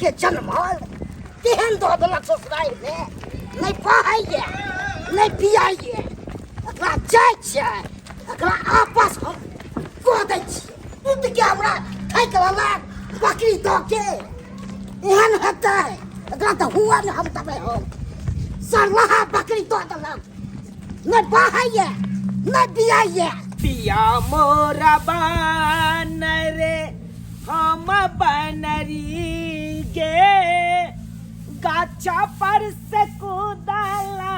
के जनमल तेहन दऽ देलक ससुरारिमे, नहि पढ़ैए नहि पियाइए। एकरा जाइ छियै, एकरा आपस हम कऽ दै छियै। दूधके हमरा ठकि लेलक बकरी दऽ के। एहन हेतै एकरा तऽ हुआ नहि हम देबै। हम सरलाहा बकरी दऽ देलक, नहि बहैए नहि बियाइए। पिया मोरा बानर हम बनरी गे, गाछा पर से कूदला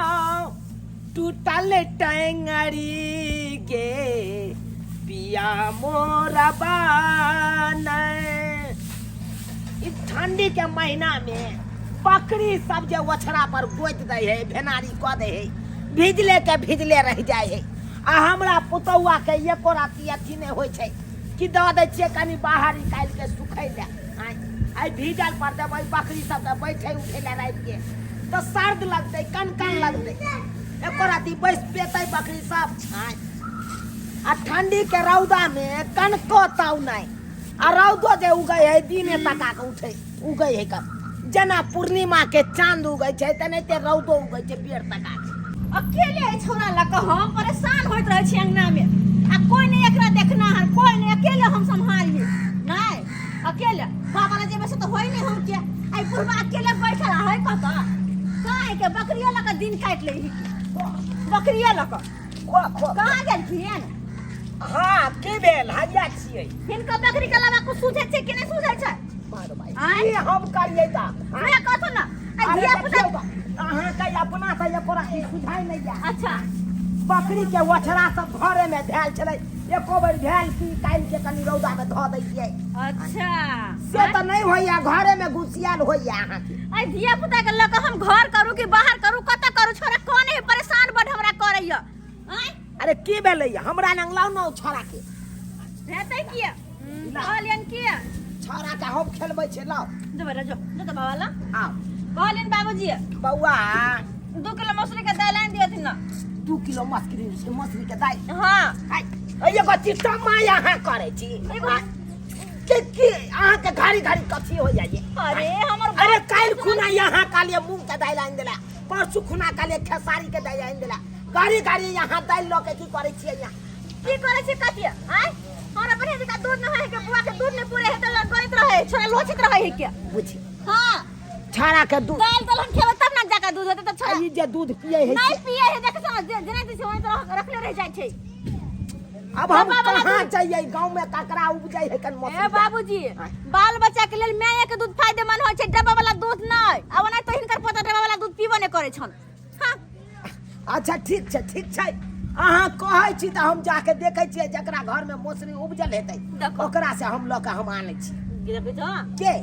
टूटल टेंगरी गे, पिया मोरा बानर। ई ठंडी के महीना में बकरी सब जे ओछरा पर गोति दै है, भेनारी कऽ दै है, भिजले के भिजले रहि जाइ है। आ हमरा पुतौआ के एको राति अथी नहि होइ छै कि दऽ दै छियै कनि बाहर निकालि के सुखै लए। आँय, आइ भीजल पर देबै बकरी सबके बैठे उठै लए रातिके तऽ सर्द लगतै, कनकन लगतै, एको राति बैस पेतै बकरी सब? आँय, आ ठंडी के रौदा में कनको ताव नहि। आ रौदो जे उगै है दिने तका के उठै उगै है, कब जेना पूर्णिमा के चांद उगै छै तेनाहिते रौदो उगै छै बेर तका के। अकेले एहि छौड़ा लऽ कऽ हम परेशान होइत रहै छी अंगना में, आ कोई नहीं एकरा देखना है, कोई नहीं, अकेले हम सम्हारिए नहीं अकेले। बाबा लग जेबै से तऽ होइ नहीं हम के। आई बुढ़बा अकेले बैठल है कतऽ काहे के बकरियो लऽ कऽ दिन काटि लै है, बकरियो लऽ कऽ। खो खो। कहाँ गेलखिन? हाँ, की भेल? हैया छियै। हिनकर बकरी के अलावा कुछ सूझै छै कि नहि सूझै छै? मारो भाई। आँय? की हम करियै तऽ? हमरा कहथुन ने आ अरे धिया पुता। देखियौ तऽ, अहाँके अपना से एको रत्ती सुझाइ नहि यऽ। अच्छा। बकरी के ओछरा सब घरे में धैल छलै, एको बेर भेल कि काल्हि के कनि रौदा में धऽ दै छियै? अच्छा। से तऽ नहि होइया, घरे में घुसियाल होइया अहाँके। आई धिया पुता के लऽ कऽ हम घर करू कि बाहर करू, कतऽ करू? छोरा कोन है, परेशान बड हमरा करैया। आँय? अरे की भेलै? हमरा लग लाउ ने ओ छौड़ा के। हेतै किया कहलियन? किया छौड़ा के हम खेलबै छै, लाउ। देबै रे, जो जो तऽ बाबा ला। आउ कहलियन बाबूजी। बौआ। 2 किलो मसूरी के दालि आनि दियथिन ने। 2 किलो मसुरी, मसुरी के दालि? हाँ। आइ, एगो चिट्टा माय अहाँ करै छी। एगो- के की अहाँके घड़ी घड़ी कथी हो जाइए? अरे हमर अरे काल्हि खुना यहाँ कालिए मूंग के दालि आनि देला, परसू खुना कालिए खेसारी के दालि आनि देला। घड़ी घड़ी यहाँ दालि लऽ के की करै छियै यहाँ? की करै छी कथी? आँय, हमरा बढ़िया जकाँ दूध नहि है के बुआ के दूध नहि पूरे है तऽ करैत रहे छोरा, लोचैत रहे है के। बुझी। हाँ। छाड़ा के दूध। दालि दलहन खेबै तब ने जाके दूध हेतै तऽ छोरा। ई जे दूध पियै है? नहीं पिए है, देख समझ जेना जे छै वहीं तरह रखले रह जाइ छै। अब हम बाबा वाला कहाँ दूध। जाइए? गाँव में ककरा उपजै है कन ए मौसम? बाबूजी, बाल बच्चा के लेल माय के दूध फायदेमंद होइ छै, डब्बा वाला दूध नहि। आ ओना तऽ हिनकर पोता डब्बा वाला दूध पीबो नहि करै छन। हाँ। अच्छा ठीक छै, ठीक छै। अहाँ कहै छी तऽ हम जाके देखै छियै, जकरा घरमे मौसरी उपजल हेतै देखो। ओकरा से हम लऽ के हम आनै छी। देखै छौ के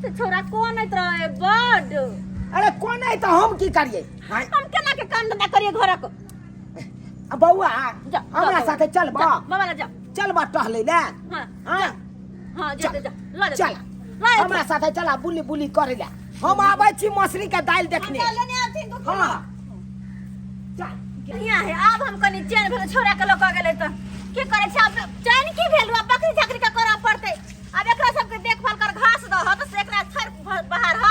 से छोरा कोन रहे बड। अरे कोन है तऽ हम की करियै? आँय? हम केना के काम धंधा करियै घरक? आ बौआ। जा, हमरा जा, साथे चल बा। जा, बाबा ला जा। चल बा टहलै ले। हाँ। आँय? हाँ, जा जा, ल जा। चल। ल। हमरा साथे चला बुली बुली करे ले। हम आबै छी मौसरी के दालि देखने। हम लेने आथिन 2 किलो। हाँ, चल। बढ़िया है, आब हम कनि चैन भेल। छोरा के लऽ कऽ गेलै तऽ की करै छै? आब चैन की भेल? आब बकरी झाकरी के करऽ पड़तै। आब एकरा सबके देखभाल कर, घास दह तऽ से एकरा थर बाहर ह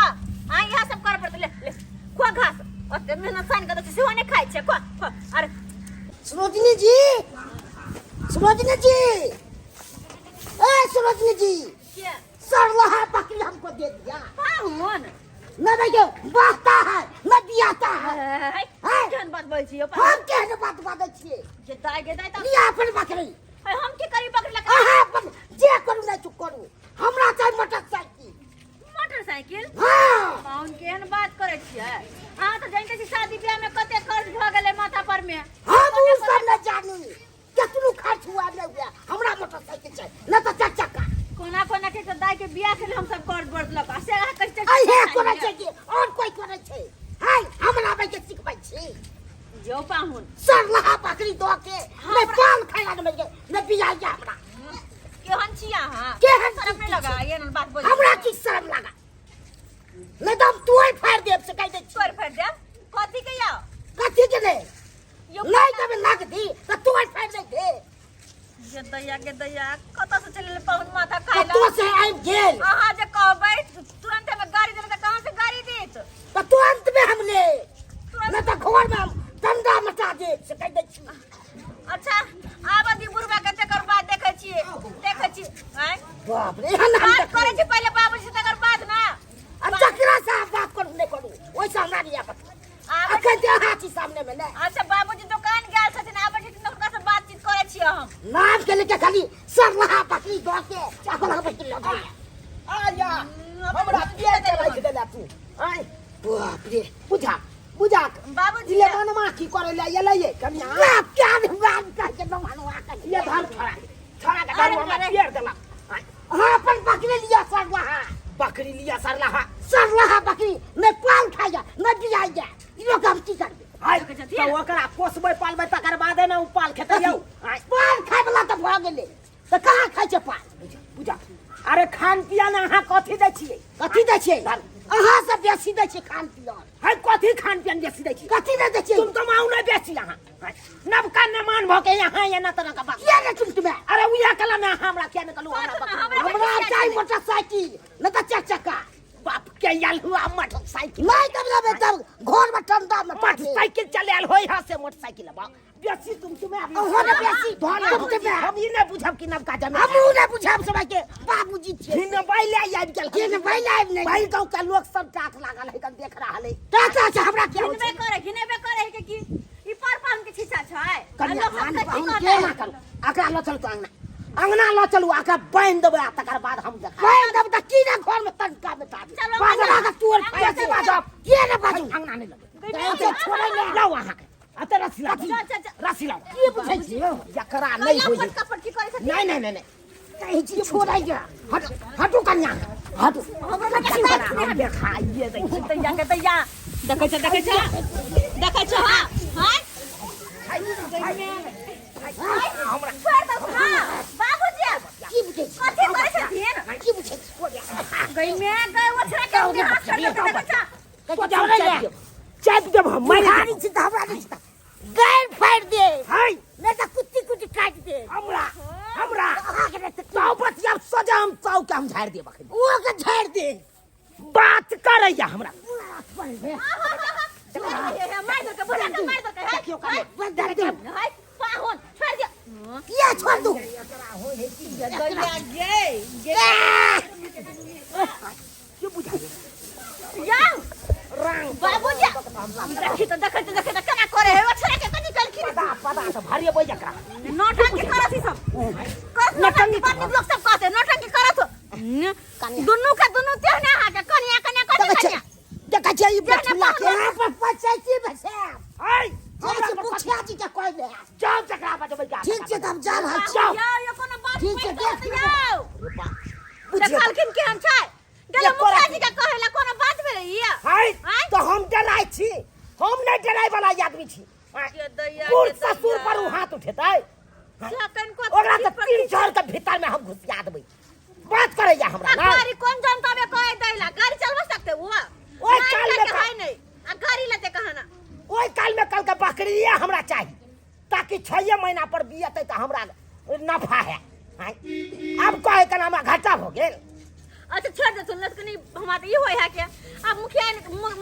आ इएह सब करऽ पड़तै। ले ले, खुआ घास। ओते मेहनत सानि कऽ दै छै, सेहो नहि खाइ छै। खुआ खुआ। अरे सरोजनी जी, सरोजनी जी, ए सरोजनी जी। के? सरलहा बकरी हमको दे दिया। पाहुन। न देखियो बहता है न बियाता है। है, हैं? केहन बात बोलै छी यौ? हम केहन बात बाजै छियै? जे दाइ गे दाइ तऽ लिया अपन बकरी। है, हम की करी बकरी लऽ कऽ? अहाँ अपन जे करू नहि चुप करू, हमरा चाही मोटरसाइकिल। मोटरसाइकिल? हाँ। पाहुन, केहन बात करै छियै अहाँ? तऽ जानिते छी शादी ब्याह में कते खर्च भऽ गेलै माथा पर में। हम उ सब नहि जानी, केतनो खर्च हुआ नहि हुआ, हमरा मोटरसाइकिल चाही, नहि तऽ चारि चक्का। कोना कोना के तऽ दाइ के बियाह के लेल हम सब कर्ज बरतलक आ से अहाँ कहै छियै? अहे करै छै कि और कोई करै छै? हाय, हमरा आबै के सिखबै छी? यौ पाहुन। सरलहा बकरी दऽ के नहि पान खाय लए नहि नहि बियाह हमरा। केहन छी अहाँ? केहन? शरम नहि लगा एहन बात बोलै? हमरा की शरम लगा? नहि तऽ हम तोड़ि फाड़ि देब से कहि दै छी। तोड़ि फाड़ि देब कथी के यौ? कथी के ने? यौ। नहि देबै नगदी तऽ तोड़ि फाड़ि दै दे। गे दैया, गे दैया, कतऽ से चलि एलै पाहुन माथा खाय लए? कतौ से आबि गेल। अहाँ जे कहबै तुरंत में छी सामने में ने। अच्छा बाबूजी दुकान गेल छथिन, आबै छथिन तऽ हुनका से बातचीत करै छियै हम। नाम के लेके खाली सरलहा बकरी दऽ के चाकल हम बकरी लऽ जाइए। आया हमरा पिए के राखि देला तू आय। बाप रे। बुझा बुझा। बाबूजी ये मनमा की करे ले एलै ये कनिया? बाप क्या बाप कह के नमनवा कह। ये धर छोड़ा छोड़ा के अरे दारू हमरा अरे। पियर देलक। आय, अहाँ अपन बकरी लिअ सरलहा। बकरी लिया सरलहा। सरलहा बकरी नहि पाल खाइए नहि बियाइए, ई लोक हम की करबै? आय तऽ ओकरा पोसबै पालबै तकर बादे ने ओ पाल खेतै यौ। आय, पाल खाय वाला तऽ भऽ गेलै, तऽ कहाँ खाइ छै पाल? बुझा बुझा। अरे खान पियन अहाँ कथी दै छियै? कथी दै छियै? अहाँ सब बेसी दै छियै खान पियन। है कथी खान पियन बेसी दै छियै? कथी नहि दै छियै? तुम तो माउ नहि बेसी अहाँ। आय, नबका नमान भऽ के यहाँ एना तरह के बात किया नहि तुम? अरे उएह कला में अहाँ हमरा किया नहि कहलहुँ हमरा कहू ने, बकरी? हमरा हमरा चाही मोटरसाइकिल नहि तऽ चारि चक्का। बाप के आयल हुआ मोटरसाइकिल। नहि तब लेबै तब घर में ठंडा में मोटरसाइकिल चलायल होय हा से मोटरसाइकिल बा बेसी तुम तुम्हें अहाँ ने बेसी धन तुम तुम्हें। हम ई नहि बुझब कि नबका जमीन। हमहूँ नहि बुझब समय के बाबूजी छियै। घिनबै ले आबि गेल। घिनबै ले आबि नहि। भाई गाँव के लोक सब टाक लागल है देख रहल है। टाटा से हमरा क्या होइ घिनबे छै? करे, घिनेबे करे है के की ई पर पान के छीछा छै आ कनिया लोक आन सबके की पाहुन कहतै? के ना करू अकरा लऽ चलू अंगना, अंगना लऽ चलू, अकरा बान्हि देबै आ तकर बाद हम देखा बान्हि देब तऽ की ने घर में तनका में ताबे। चलो, बाजब अंगना। अहाँके तोड़ अंगना फाड़ि चलो। देब। बाजब किया ने बाजू? अंगना नहि लगबै। गई ओते छोड़ै नहि। लाउ अहाँके अते रस्सी लाउ। चल, चल, चल। रस्सी लाउ। की बुझै छियै? जकरा नहि कनिया होइ फटका फटकी करै छथिन। नहि नहि नहि नहि कहै छी छोड़ै जा। हटू हटू कन्या हटू। हमरा लग बड़ा हम देखाइए दै छी। दैया के दैया देखै छ, देखै छ, देखै छ। हां हां हमरा छोड़ दो। हां बाबूजी की बुझै छी? कथी करै छथिन? की बुझै छी? गई में गई वो छोड़ा के हाथ छोड़ दो, देखै छ। कहै छी छोड़ै ले। चापि देब हम मारि मारी छी तऽ हमरा नहि छी तऽ गारि फाड़ि दे। हाय नहि तऽ कुत्ती कुत्ती काटि दे। हमरा हमरा अहाँके नहि तऽ चाउ बतियाब सोझा हम चाउ के हम झाड़ि देब अखन। ओ के झाड़ि दे। बात करैया हमरा। मार दो के बुढ़ा के मार दो के। देखियौ कनिया। बंद दे। हाय पाहुन छोड़ दे। किया छोड़ दू? गैया गे गे की बुझाइए या रंग बाबूजी देखी तो देखै तो देखै तो केना करे है ओ छोड़ा के कथी कलखिन? पता पता तऽ भरेबै एकरा। नौटंकी करत ई सब करत, नौटंकी बड़ नीक लोक सब कहते नौटंकी करत। दुनू के दुनू तेहने अहाँके कनिया कनिया कथी देखै कनिया छियै देखै छियै ई जेहने बछुला के पाहुन। यहाँ पर पंचायती में छै। हाय जाइ छी मुखिया जी के कहि दे। जाउ जकरा बजबै जा। ठीक छै तऽ हम जा रहल छी। जाउ। यौ यौ कोनो बात ठीक छै, पैघ कहत देख यौ। बुझियौ। देखलखिन केहन छै गेलै ये कोरा मुखिया जी के कहै ला कोनो बात भेलै ई? हाय आँय? तऽ हम डराइ छी, हम नहि डराइ वाला आदमी छी। आँय, के दैया बूढ़ के ससुर दैया। पर उ हाथ उठेतै? से कनिको ओकरा तऽ ठीक पर तीन चार के भीतर में हम घुसिया देबै। बात करैया हमरा आ ना। गाड़ी कोन जनता में कहे दैला गाड़ी चलवा सकते वो ओए काल में है नहीं आ गाड़ी लेते कहाना। ओहि काल में कल के बकरिए हमरा चाही ताकि 6 महीना पर बियतै तऽ हमरा नफा है। आँय, आब कहे के हमरा घाटा भऽ गेल। अच्छा छोड़ दे सुन कनी हमरा तऽ ई होय है के अब मुखिया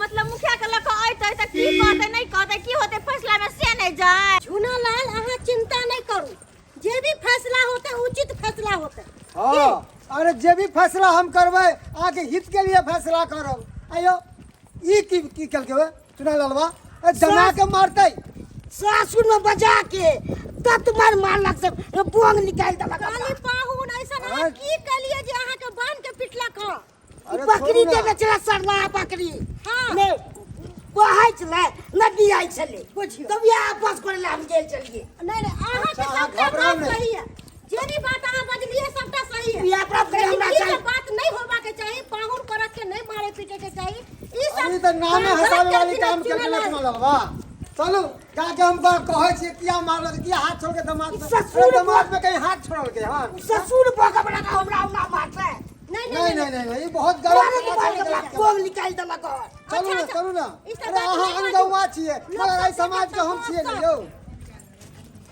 मतलब मुखिया के लऽ कऽ अयतै तऽ की कहतै नहि कहतै की होतै फैसला में से नहि जाय। झूना लाल अहाँ चिंता नहीं करू, जे भी फैसला होते उचित फैसला होते। हाँ अरे जे भी फैसला हम करबै अहाँके हित के लिए फैसला करब। आयो ई की की केलकै चुना लालवा ए जमा के मारतै। सासुर में बजा के तत मार मारलक से बोंग निकालि देलक। काली पाहुन ऐसा अहाँ अरे। की कलिए जे अहाँ के बांध के पिटलक हँ? अरे बकरी छोड़ू ना। देने छलै सरला बकरी। हाँ। ने बहै छलै ने बियाइ छलै। बुझियौ। तब इएह आपस करै लए हम गेल छलियै। नहीं नहीं अहाँ के अच्छा, अहाँ सबटा घबराउ बात नहि। सही है, जे भी बात अहाँ बजलिए सबटा सही है। बियाह प्राप्त करे लेकिन हमरा ई चाही। सब बात नहीं होबा के चाही, पाहुन करत के नहीं मारे पीटे के चाही। ई सब अरे तऽ नामे गलत हंसावे वाली करथिन काम चुना केलकै लाल। चुना लालवा। चलू जाके हम कहै छियै किया मारलक, किया हाथ छोड़ के दमाद पे? ससुर अरे दमाद पे कहीं हाथ छोड़लकै हन? ससुर भऽ के बना के हमरा ओना मारतै। नहीं नहीं नहीं नहीं नहीं, ई बहुत गलत मारे के बात मारे छै, के गलत। बोंग निकालि देलक हन। चलू ना अच्छा, चलू ना। ई सब अरे बात अहाँ नहि बाजू। अनगौआ छियै लोक मगर एहि सब समाज के हम छियै ने यौ।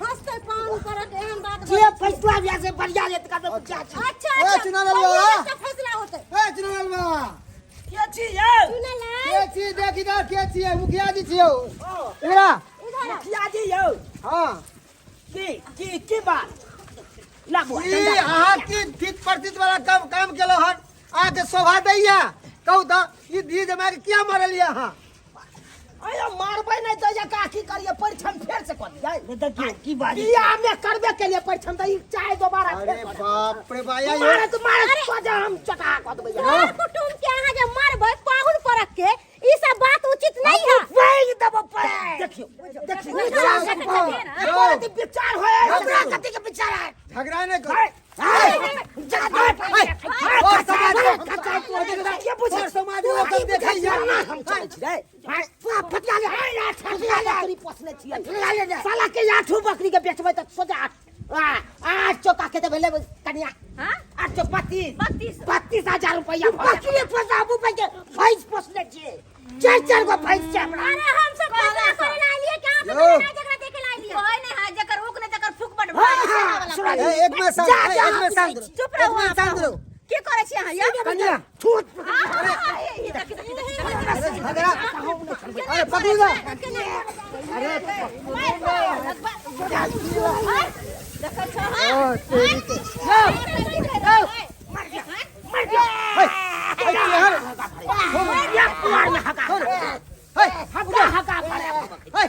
हंसते पाहुन करत एहन बात जे बजै छियै। फैसला भए से बढ़िया लेत करबै मुखिया जी। अच्छा ए, अच्छा चुना लाल बढ़िया बाबा। एकटा फैसला होतै। ए चुना लालवा के छी यौ? चुना लाल के छी देख इधर के छियै मुखिया जी छियौ। इधर आ। इधर आ। मुखिया जी यौ। हाँ की की की बात? ला बुआ, ई डंडा। अहाँ की थित प्रतित वाला काम काम केलहुँ हन? अहाँके शोभा दैया? कहू तऽ ई धी जमाए के किया मारलियै अहाँ? अयो मारबै नहि तऽ या का की करिए परिछन फेर से कऽ दियै। देखियौ की बात बियाह में करबे के लिए परिछन तऽ ई चाहे दोबारा अरे फेर कऽ देबै। बाप रे बा आइयो मारत मारत सोझा हम चटा कऽ देबै। सर कुटुम्ब के अहाँ जे मारबै पाहुन परख के, ई सब बात उचित नहीं है। पैग देबो पैग। देखियौ देखियौ विचार विचार से पाहुन। कथी विचार होय हमरा कथी के विचार है? झगड़ा नहि कर। जा दे। और समाज के बुझै और समाज लोग सब देखैया। हम चलै छी रे। फटिया ले, फटिया ले। बकरी पोसने छियै। फटिया ले जा। साला के आठो बकरी के बेचबै तऽ सोझा आठ आठ चौका के देबै लेबै कनिया। हाँ? आठ चौक 32। 32। 32,000 रुपैआ भऽ जायत। बकरी पोसाबू पे भैंस पोसने छियै, चारि चारि गो भैंस छै हमरा। अरे हम सब फैसला करे ला आलिए कि अहाँ सब यौ। लड़ाई झगड़ा देखे ला आलिए? कोई नहीं है जकर ऊक नहीं तकर फूक बड़ हाँ, भारी हाँ, सेवा वाला सुना करै। ए, एक मिनट शांत जा, ए, जा, एक मिनट शांत रहो। चुप रहू एक मिनट अहाँ। शांत रहो। की करै छी अहाँ यौ? कनिया छूट। हाँ, हाँ, हे, देखी, देखी, देखी, देखी। अरे झगड़ा अरे पकड़ू ना। अरे देखै छौ, हाँ? ओ, तेरी के मर गया। मर गया। हे, हे, केहन? या कुआर में हका। हे, हका हका फरे। हे,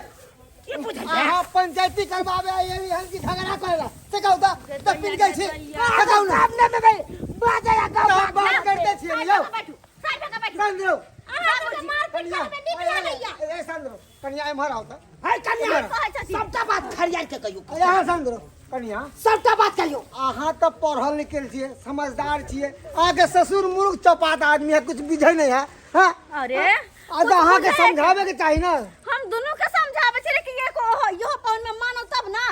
की बुझै अहाँ पंचायती करबाबे आइली हन कि झगड़ा करेला से कहू तऽ तऽ पिट गेल छी से कहू ना। सामने में भाई बाजा तऽ हम बात करते छियै यौ। बैठू, साइड भऽ कऽ बैठू। शांत रहो। अहाँ सबके मारपीट कनिया करैमे नीक लागैया। ए, शांत रहो कनिया, एम्हर आउ तऽ। है कनिया, कहै छथिन। सबटा बात खरियार के कहियौ। ए, अहाँ शांत रहो कनिया। सबटा बात कहियौ। अहाँ तऽ पढ़ल लिखल छियै, समझदार छियै, अहाँके ससुर मूर्ख चपात आदमी है, कुछ बुझै नहि है। हाँ अरे आ तऽ अहाँके समझाबे के चाही ना। हम दुनू के समझाबै छियै कि एक ओहो इहो पाहुन में मानो तब ना।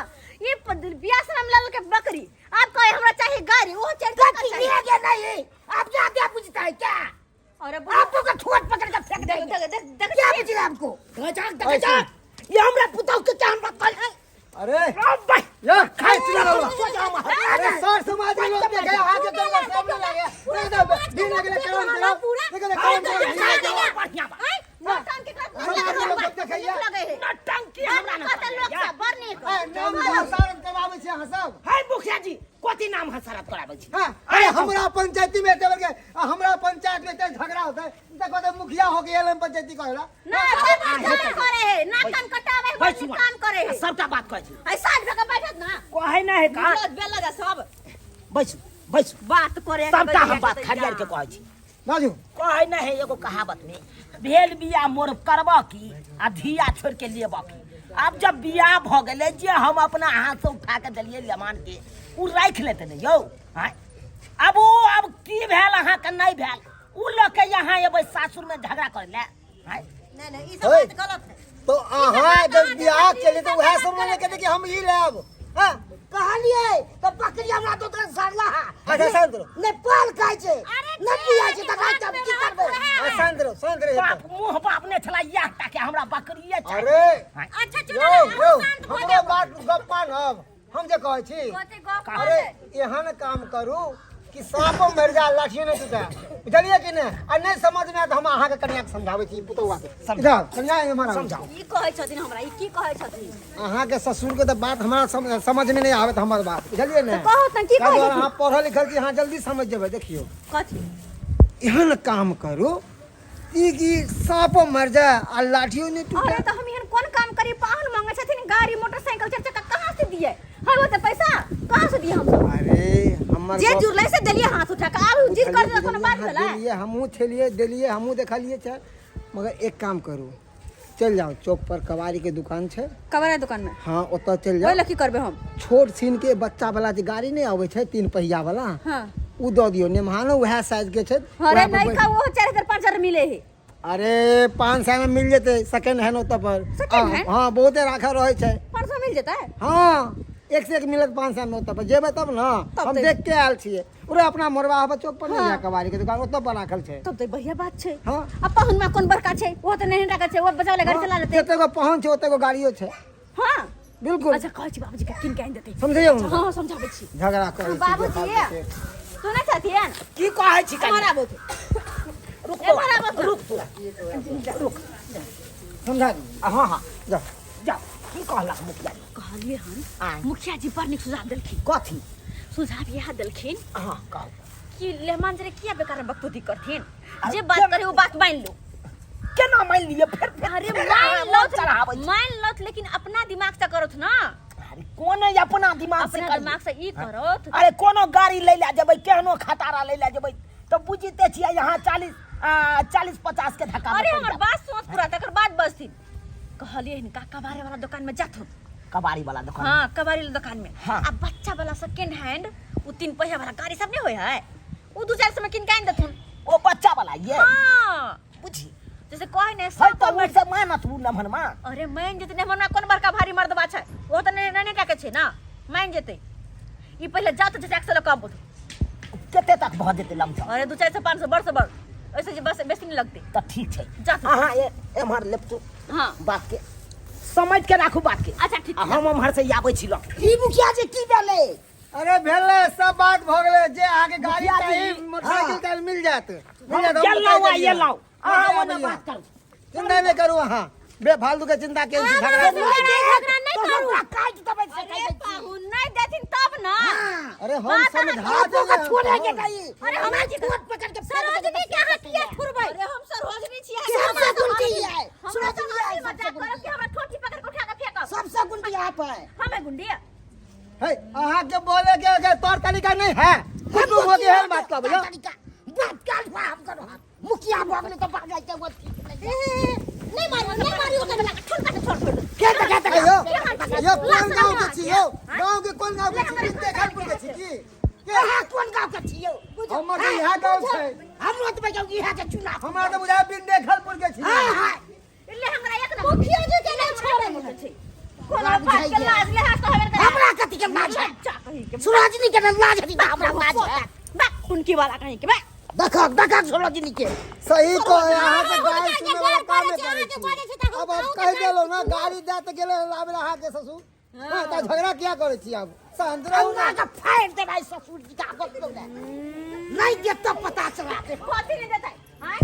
ई बियाह से हम लल के बकरी, आब कहे हमरा चाही गाड़ी, ओहो चारि चक्का गलती चाही। किया गया नहीं, आप ज्यादा बुझता है क्या? अरे आपको का ठोट पकड़ के फेंक देंगे। देख देख देख क्या बुझ रहा आपको? देख देख देख, ये हमरा पुतहु के क्या हमरा कल अरे अब भाई यो खाइ चुना बाबा। सोच हम अरे सर समाज में लोग देखे आगे तो सामने लगे देखो दिन लगले करन करो देखो करन करो। बढ़िया बात। नौटंकी के समाज में लोग देखैया। लगे है। नौटंकी हमरा ना कत लोक सब बड़ नीक। ए, नाम हसारत करवाबै छी अहाँ सब। है मुखिया जी, कथी नाम हसारत कराबै छी? हाँ, अरे हमरा पंचायती में एते बड़के हमरा पंचायत में एते झगड़ा होता है, देखो तो मुखिया हो के एलन पंचायती कहेला। ना सब झगड़ा करे है, ना कान कटावे है, बड़ नीक काम करे है। सबटा बात कहै छी। ऐ साइड भऽ कऽ बैठत ना। कहै ना है का? बेल बेल लगा सब बैसू बैसू बात करे। सबटा हम बात खरियार के कहै छी। बाजू। कहै ना है एगो कहावत में, भेल बियाह मोर करबऽ की आ धिया छोड़ के लेबऽ की। आब जब बियाह भऽ गेलै, जे हम अपना हाथ से उठा के देलियै लेमान के, उ राखि लेतै ने यौ। आँय आब ओ आब की भेल अहाँके नहि भेल, उ लऽ के यहाँ एबै सासुर में झगड़ा करै लए? आँय नहीं नहीं, ई सब बात गलत है। तो अहाँ जब बियाह केलियै तऽ उएह समय में कहते कि हम ई लेब। हाँ कहलिए तो बकरी हमरा तो तोरा सरला है। अच्छा शांत रहो। ने पाल खाइ छै अरे ने पियाइ छै, तऽ राति हम की करबै? आ, शांत रहो शांत रहो। बाप मुँह बाप ने छला इएह टा के हमरा बकरिए चाही। अरे अच्छा चलो यौ ना, यौ अहाँ शांत भऽ हमरो जाउ। बात गप मानब हम जे कहै छी। कथी गप? अरे एहन काम करू कि साँपो मरि जाय लाठियो नहि टूटे, बुझलियै कि नहि? आ नहि समझ में आयत हम अहाँके कनिया के समझाबै छी, पुतौआ के। इधर कनिया एम्हर आउ। समझाउ। ई कहै छथिन हमरा, ई की कहै छथिन? अहाँके ससुर के तऽ बात हमरा समझ में नहि आबैत हमर बात, बुझलियै ने? कहू तऽ की ताहि कहै दुआरे छथिन? अहाँ पढ़ल लिखल छी, अहाँ जल्दी समझ जेबै। देखियौ कथी एहन काम करू ई कि साँपो मरि जाय आ लाठियो नहि टूटे। अरे तऽ हम एहन कोन काम करी? पाहुन मांगे छथिन गाड़ी मोटरसाइकिल चारि चक्का, कहाँ से दिए हम ओते पैसा? कहाँ से दिए हम सब? अरे हमर जे गप जुड़लै से देलिए हाथ उठा कऽ, आब जिद कर कोनो बात अहाँ भेलै? देलियै, हमहूँ छलियै देलियै, हमहूँ देखलियै छै, मगर एक काम करू, चलि जाउ चौक पर, कबाड़ी के दुकान छै। कबाड़ा दुकान में? हाँ ओतऽ चलि जाउ। ओहि लए की करबै हम? छोट छीन के बच्चा वाला जे गाड़ी नहि अबै छै 3 पहिया वाला, हाँ ओ दऽ दियौ, नेमहानो उएह साइज के छै। अरे उएह पर नहीं बैठ- का वो 4000 5000 मिले है। अरे 500 में मिल जेतै सेकेंड हैंड ओतऽ पर। Second hand? हाँ बहुते राखल रहै छै। 500 मिल जेतै? हाँ एक से एक मिलत 500 में, ओतऽ पर जेबै तब ने। तब हम तऽ- देख के आयल छियै, उरे अपना मोरबा चौक पर नहीं हाँ। है कबाड़ी के दुकान, ओतऽ पर राखल छै। तब तऽ बढ़िया बात छै। हाँ। आ पाहुन में कोन बड़का छै, ओ तऽ नहीं राखल छै, ओ बचाव ले गाड़ी चला लेतै। जते गो पहुँच छै ओते गो गाड़ियो छै। हाँ बिल्कुल। अच्छा कहै छी बाबूजी के किन के आनि देतै। समझियौ हुनका। हाँ समझाबै छी। झगड़ा करै छी बाबूजी सुनै छथिन? की कहै छी कनिया? एम्हर आबू। रुक एम्हर आबू। रुक तू रुक। समझा दी। हाँ हाँ जा जा। की कहलक मुखिया जी? कहलिए हन आँय। मुखिया जी बड़ नीक सुझाव देलखिन। कथी सुझाव इएह देलखिन? हाँ कहू। कि लेहमान जरे किया बेकार में बकतूती करथिन, जे बात करे वो बात मान लो। केना मान लिअ फेर फेर अरे फेर मान अहाँ लौथ मन चढ़ाबै छी। मान लौथ लेकिन अपना दिमाग से करत ना अरे कोन अपना दिमाग से अपना करियै? दिमाग से ई करत अरे कोनो गाड़ी लै लए जेबै केहनो खटारा लै लए जेबै तऽ बुझिते छियै यहाँ 40 40 50 के धक्का में अरे पड़ि हमर जायब। बात सोच पूरा तकर बाद बजथिन कहलिए हिनका कबारे वाला दुकान में जाथुन कबाड़ी वाला दुकान हाँ कबाड़ी वाला दुकान में हाँ। आ बच्चा वाला सेकेंड हैंड उ तीन पहिया वाला गाड़ी सब नहीं होय है उ दू चार सौ में किन के आनि देथुन ओ बच्चा वाला ये हाँ बुझी जैसे कहे ने है सब तो उ से मानत उ नमहनमा अरे मान जेतै ने हमरा कोन बड़का भारी मर्दबा छै ओ तऽ ने ने टाके छै ना मान जेतै ई पहिले जात जे टैक्स लऽ कऽ आबू कते तक भऽ जेतै लमसम अरे दू चारि सौ पाँच सौ बड़ से बड़ ओहिसँ जे बस बेसी नहि लगतै तऽ ठीक छै जा। अहाँ एम्हर लेपटू हाँ बात के समझ के राखू बात के अच्छा ठीक आ हम एम्हर से आबै छी लऽ ई मुखिया जी की भेलै अरे भेलै सब बात भऽ गेलै जे अहाँके गाड़ी मुखिया जी, चाही मोटरसाइकिल हाँ। चाही मिल जायत मिल हम जायत हम गेलहुँ बता आ देलियै। एलहुँ अहाँ बता ओने देलियै। बात करू चिंता नहि करू अहाँ बेफालतू के चिंता के छी झगड़ा अहाँ झगड़ा नहि तो करू। हमरा काटि देबै से अरे कहि दै छी। पाहुन नहि देथिन तब ना अरे हम बात अहाँ समझा आप लोग देबै छोड़े के नहीं अरे हमरा की कोट पकड़ के फेंक सरोजनी देबै। के अहाँ किया ठुरबै अरे हम सरोजनी छियै कि हमसे गुंडी है हमरा सरोजनी है मजाक सबसे करब गुंडी कि हमरा ठोठी पकड़ के उठा के फेंकब सबसे गुंडी आप है हमें गुंडी है अहाँ के बोले के के तौर तरीका नहीं है कुटुम हो के है बात कहबै यौ। बात काल हुआ हम करो हाथ मुखिया भऽ गेलै तऽ बाजै के वो ठीक नहीं ए, नहीं मारियो नहीं मारियो ओकरा बला के ठुनका के छोड़ छोड़ दे। के देखा है यौ देखा यौ कोन गाँव के छी यौ गाँव के कोन गाँव के छी देखलपुर के छी की के अहाँ कोन गाँव के छी यौ हमर तऽ इएह गाँव छै हमरो तऽ गाँव इएह के चुनाव हमरा तऽ बुझाय बिंदेखलपुर के छी हाँ हाँ ले हमरा एक नंबर मुखिया जी के नहीं छोड़े छै कोनो बात के लाज ले हाथ तो हवे हमरा कथी के लाज है जा कहीं के सुराजनी के लाज है तऽ हमरा लाज है बा उनकी वाला कहीं के बा देखक देखक सुराजनी के सही कहे अहाँ के अहाँ गाली के सुने वाला गोड़ काम पड़ै छै, करै अहाँके छी बजै छै तऽ हम अब अब अहूँके कहि गाली देलहुँ ना गाली दए तऽ गेलै लाबै लए अहाँके ससुर हाँ तऽ झगड़ा किया करै छी आब शांत रहू अंगा ना के फाड़ देबै ससुर जी के आगत दौड़े नहीं देत तऽ पता चला दे कथी नहीं देतै आँय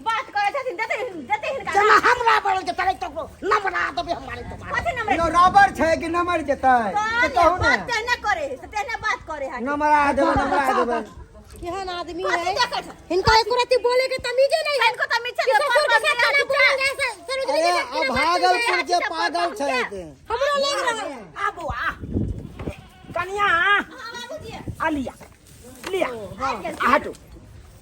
बात करै छथिन देतै देतै हिनका जेना हमरा बढ़ल के तरे तक नमरा देबै हमारे तुम्हारे कथी नंबर नो रबर छै कि नमर जेतै से कहू ने बात तेहने करे है से तेहने बात करे है नमरा देबै नमरा देबै केहन आदमी कथी है देखै छ हिनका एको रत्ती बोले के तमीजे नहीं है इनको तमीज छै कि ससुर के साथ केना बोलल जाय सरोजनी अरे के साथ केना बात भागलपुर कयल जाय के पागल छै ते हमरो लग रहल है आबो आ कनिया बाबूजी आ लिया लिया आ हटू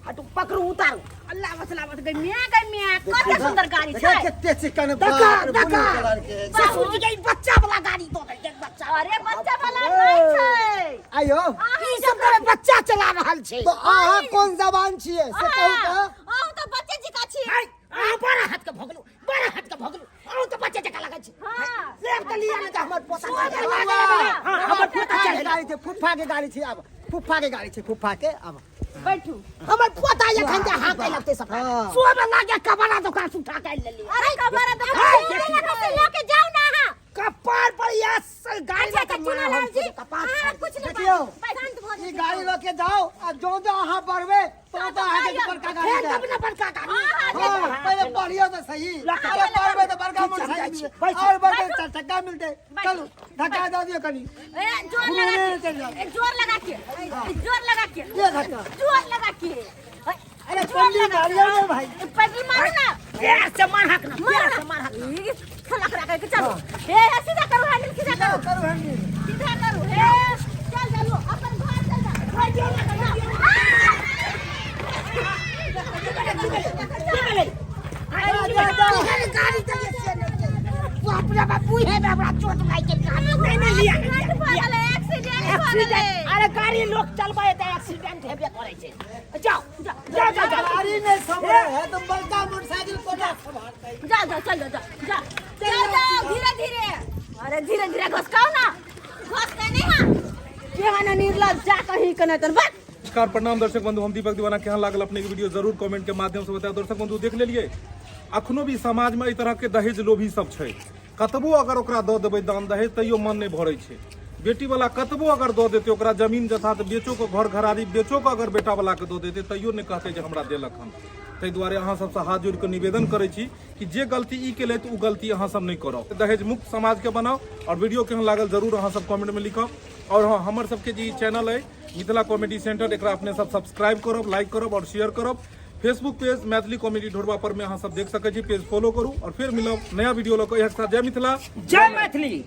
हटू पकड़ू उतारू अल्लाह बसलावत गई मियां गई मियां कते सुंदर गाड़ी देखा छै कते चिकन देखा बाप रे, देखा ब्लू कलर के ससुर जी के ई बच्चा वाला गाड़ी दो देलकै बच्चा अरे बच्चा वाला नहीं छै आयो ई सब तऽ बच्चा चला रहल छै तो अहाँ कोन जबान छियै से कहू तऽ अहूँ तऽ बच्चे जकाँ छी है, अहाँ बड़ा हाथ के भगलू बड़ा हाथ के भगलू अहाँ तऽ बच्चे जकाँ लगै छी हाँ। लेब तऽ लिअ नहि तऽ हमर पोता हाँ, हमर पोता फुफा के चढ़ेला। गाड़ी छै फुफा के गाड़ी छै आब फुफा के गाड़ी छै फुफा के आब बैठू हमर पोता एखन जे हाँकै लगतै सबटा हाँ। सोमे लागे कबड़ा दोकान से उठा के आनि लेलियै अरे कबारा से लऽ के जाउ ना अहाँ कपार पर या गाड़ी अच्छा लऽ के अच्छा मारब हम चुनालाल जी तुझे, कपार अहाँ फाड़ि कुछ नहीं देखियौ शांत भऽ ई जाउ गाड़ी लऽ के जाओ आ जो जो अहाँ बढ़बै तो तो अहाँके बड़का गाड़ी फेर देब। तब ने बड़का गाड़ी हाँ, पहिले पढ़ियो तऽ सही लऽ के अरे पढ़बै तऽ बड़का ठीक छै, हम जाइ मोटरसाइकिल छी। मिलतै बैठू। और बढ़बै तऽ चार चक्का मिलतै चलू धक्का दऽ दियौ कनी ए जोर घुमे लगा नहि चलि जाउ के ए, जोर लगा के ए, जोर लगा के ये धक्का जोर लगा के अरे पंडी मारियो ने भाई ए, पैदल मारू ना प्यार से मारहक ना मारू प्यार ना से मारहक ना ई, खला खला करके चलो ए ए, सीधा करू हैंडल सीधा करू करू हैंडल सीधा करू हे चल चलो अपन घर चल जा की भेलै एहन गाड़ी तऽ ये से नहि छै बाप रे बाप उहे में हमरा चोट लागि गेल गाड़ी नहीं नहीं लिया एक्सीडेंट भऽ गेलै एक्सीडेंट भऽ गेलै एक्सीडेंट अरे गाड़ी लोग चलबै तऽ एक्सीडेंट हेबे करै छै जाओ जाओ जाओ जाओ जाओ गाड़ी नहीं संभले है तो बड़का मोटरसाइकिल कोना संभालतै जा जा चल जा जा जा चल जाओ धीरे धीरे अरे धीरे धीरे घसकाओ ना घसका नहीं हां केहन निर्लज जा कहीं के नहीं तन बस नमस्कार प्रणाम दर्शक बंधु हम दीपक दीवाना केहन लागल अपने के वीडियो जरूर कमेंट के माध्यम से बताया दर्शक बंधु देख लेलिए अखनो भी समाज में एहि तरह के दहेज लोभी सब छै कतबो अगर ओकरा दऽ देबै दान दहेज तैयो मन नहि भरै छै बेटी वाला कतबो अगर दऽ देतै ओकरा जमीन जथा तऽ बेचो के घर घरारी बेचो के अगर बेटा वाला के दऽ देतै तैयो नहि कहतै जे हमरा देलक हन ताहि दुआरे अहाँ सबसँ हाथ जोड़ि कऽ निवेदन करै छी कि जे गलती ई केलथि ओ गलती अहाँ सब नहि करब दहेज मुक्त समाजके बनाउ आओर वीडियो केहन लागल जरूर अहाँ सब कमेंटमे लिखब आओर हँ हमर सबके जे ई चैनल अइ मिथिला कॉमेडी सेंटर एकरा अपने सब सब्सक्राइब करब लाइक करब आओर शेयर करब फेसबुक पेज मैथिली कॉमेडी ढोरबा पर में अहाँ सब देख सकै छी। पेज फॉलो करू और फिर मिलब नया वीडियो लऽ कऽ। इएह के साथ जय मिथिला, जय मैथिली।